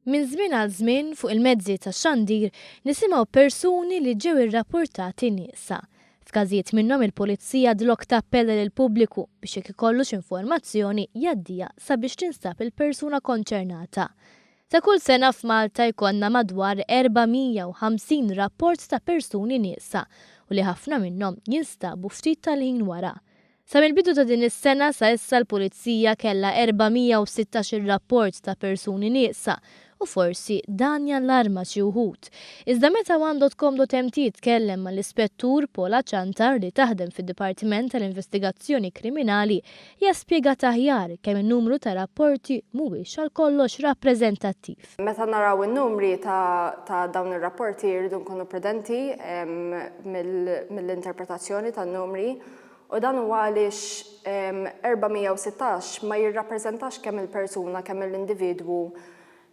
Minn żmien għal żmien fuq il-mezzi tax-xandir nisimgħu persuni li ġew irrappurtati nieqsa. F'każijiet minnhom il-Pulizija dlok tappella lill-pubbliku biex jekk ikollu xi informazzjoni jgħaddiha sabiex tinstab il-persuna konċernata. Ta' kull sena f'Malta jkollna madwar 450 rapport ta' persuni nieqsa u li ħafna minnhom jinstabu ftit tal-ħin wara. Sa mill-bidu ta' din is-sena sa issa l-Pulizija kellha 416-il rapport ta' persuni nieqsa u forsi dan jallarma xi wħud. Iżda meta one.com.mt tkellem mal-Ispettur Paula Ciantar li taħdem fid-Dipartiment tal-Investigazzjoni Kriminali hija spjegat aħjar kemm in-numru ta' rapporti mhuwiex għal kollox rappreżentattiv. Meta naraw in-numri ta' dawn ir-rapporti rridu nkunu prudenti mill-interpretazzjoni tan-numri U dan huwa għaliex 416 ma jirrappreżentax kemm il-persuna kemm l-individwu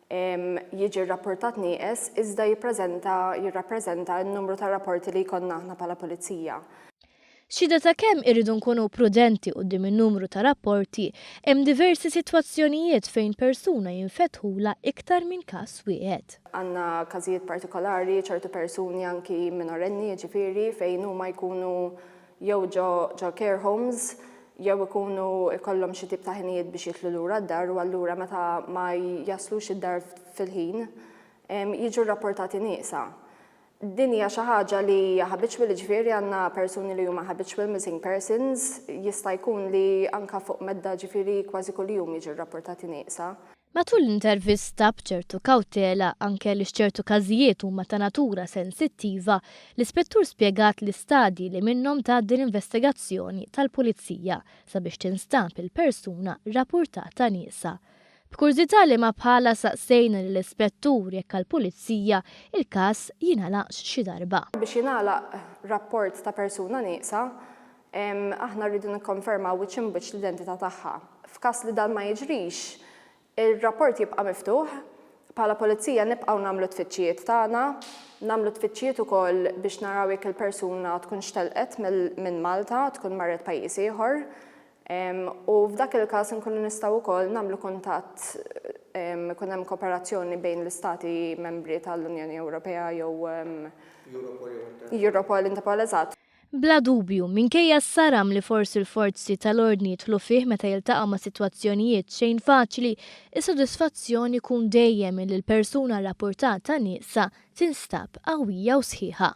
jiġi rrappurtat nieqes iżda jippreżenta jirrappreżenta n-numru ta' rapporti li jkollna aħna bħala pulizija. Xhieda ta' kemm irridu nkunu prudenti quddiem in-numru ta' rapporti, hemm diversi sitwazzjonijiet fejn persuna jinfetħulha iktar minn każ wieħed. Għandna każijiet partikolari, ċertu persuni anki minorenni jiġifieri fejn huma jkunu jew ġo ġo care homes jew ikunu ikollhom xi tip ta' ħinijiet biex jidħlu lura d-dar u allura meta ma jaslux id-dar fil-ħin jiġu rrapportati nieqsa. Din hija xi ħaġa li hija habitual jiġifieri għandna persuni li huma habitual missing persons, jista' jkun li anke fuq medda ġifieri kważi kuljum jiġu rrapportati nieqsa. Matul l-intervista, b'ċertu kawtela, anke għaliex ċertu każijiet huma ta' natura sensittiva, l-Ispettur spjegat l-istadji li minnhom tgħaddi l-investigazzjoni tal-Pulizija sabiex tinstab il-persuna rapurtata nieqsa. B'kurżità li ma bħalha saqsejna lill-Ispettur jekk għall-Pulizija il-każ jingħalaqx xi darba. Biex jingħalaq rapport ta' persuna nieqsa, aħna rridu nikkonfermaw wiċċ imb'wiċċ l-identità tagħha. F'każ li dan ma jiġrix, ir-rapport jibqa' miftuħ. Bħala pulizija nibqgħu nagħmlu t-tfittxijiet tagħna, nagħmlu tfittxijiet ukoll biex naraw jekk il-persuna tkunx telqet minn Malta, tkun marret pajjiż ieħor. U f'dak il-każ inkunu nistgħu wkoll nagħmlu kuntatt, ikun hemm kooperazzjoni bejn l-istati membri tal-Unjoni Ewropea jew Europol, Interpol, eżatt. Bla dubju, minkejja s-saram li forsi l-forzi tal-ordni jidħlu fih meta jiltaqgħu ma' sitwazzjonijiet xejn faċli, is-sodisfazzjon ikun dejjem illi l-persuna rrappurtata nieqsa tinstab qawwija u sħiħa.